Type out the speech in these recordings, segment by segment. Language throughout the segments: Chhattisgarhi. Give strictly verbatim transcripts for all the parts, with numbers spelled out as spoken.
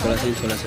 थोड़ा सा ही, थोड़ा सा।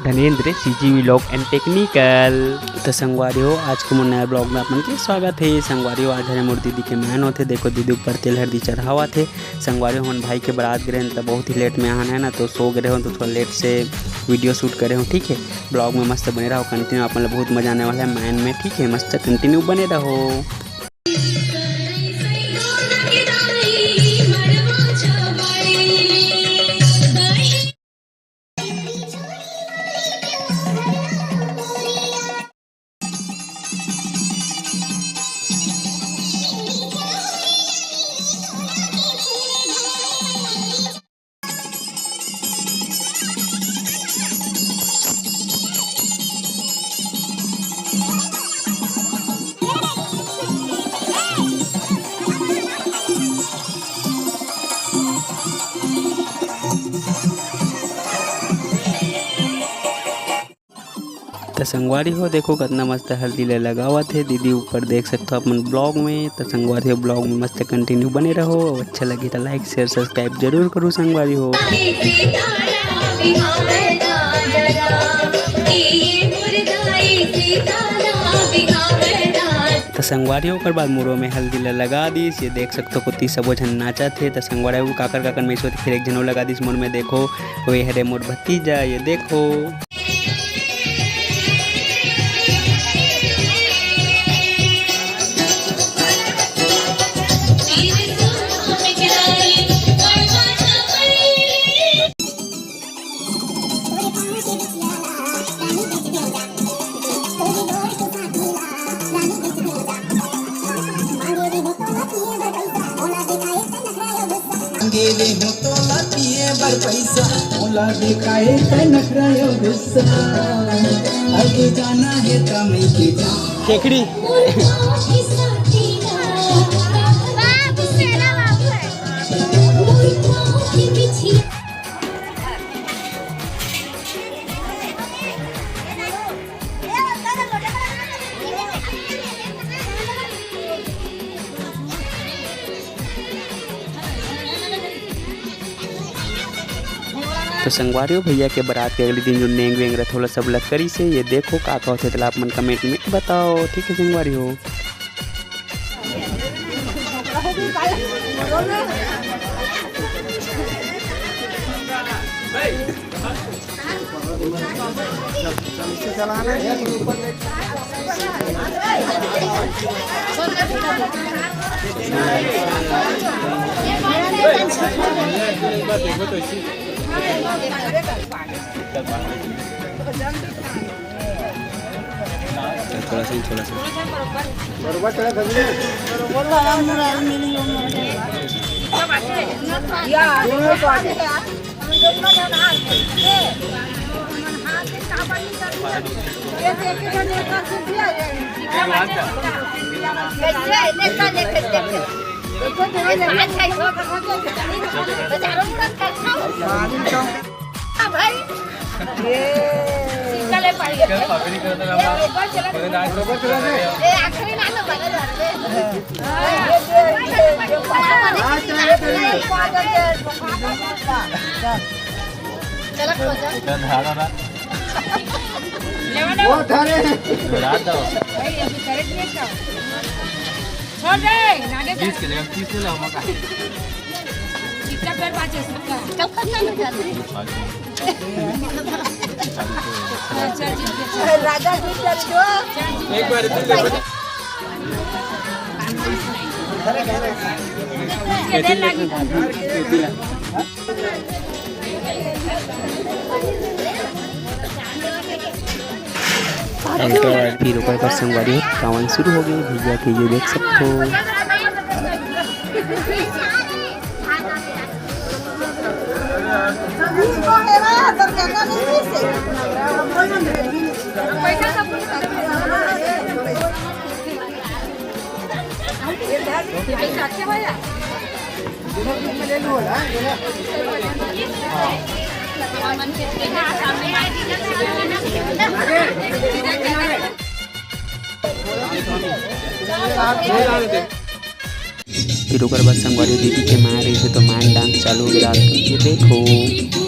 Dhanendra, CG Vlog and Technical। तो संगवारी हो, आज के मोर नया vlog में आप मन के स्वागत हे। संगवारी हो, आज हरे मोर दीदी के मैन होथे। देखो, दीदी ऊपर तेल हरदी चढ़ावत हे। संगवारी हो, हमन भाई के बरात गे रहेन, त बहुत ही late में आहन है ना, तो सो गे रहेन, तो थोड़ा late से video shoot करे हों, ठीक है। Vlog में मस्त बने रहो, continue, आप मन ला बहुत मजा आने वाला है मैन में, ठीक है। मस्त continue बने रहो। त संगवारी हो, देखो कतना मस्त हल्दी ल लगावत हे दीदी ऊपर, देख सकथो अपन vlog में। त संगवारी हो, vlog में मस्त continue बने रहो। अच्छा लगे त like, share, subscribe जरूर करो संगवारी हो। त संगवारी हो, ओकर बाद मुरो में हल्दी ल लगा दीस। ये देख सकथो, कोती सबो झन नाचत हे। त संगवारी हो, काकर काकर में सोच फिर एक झन अउ लगा दीस मुर में। देखो, वे हरे मोर भतीजा, ये देखो। मांगे ले हो तोला पिए बर पैसा, मोला दिखाए तै नखरा यो गुस्सा। अब जाना है तमई के जा। खेकड़ी। तो संगवारी हो, भैया के बारात के अगले दिन जो नेंग वेंग रथे, ओला सब ला करिस हे। ये देखो का का होथे, तेला आप मन comment में बताओ, ठीक है संगवारी हो। थोड़ा सा ही, थोड़ा सा। छोड़ दे, नागे। बीस के जगह तीस ले लो, मौका। इतना कर पाचे सबका। कल खत्म हो जाते हैं। अच्छा, जीत गया। राजा जीत गया, जो। एक बार इधर देखो। ये देर लगी। फिर ओकर बाद संगवारी हो, कावन शुरू हो गए, भैया के ये देख सकते हो। फिर ओकर बाद संगवारी दीदी के माँ रहिसे तो माँ डांस चालू हो गे। ये देखो।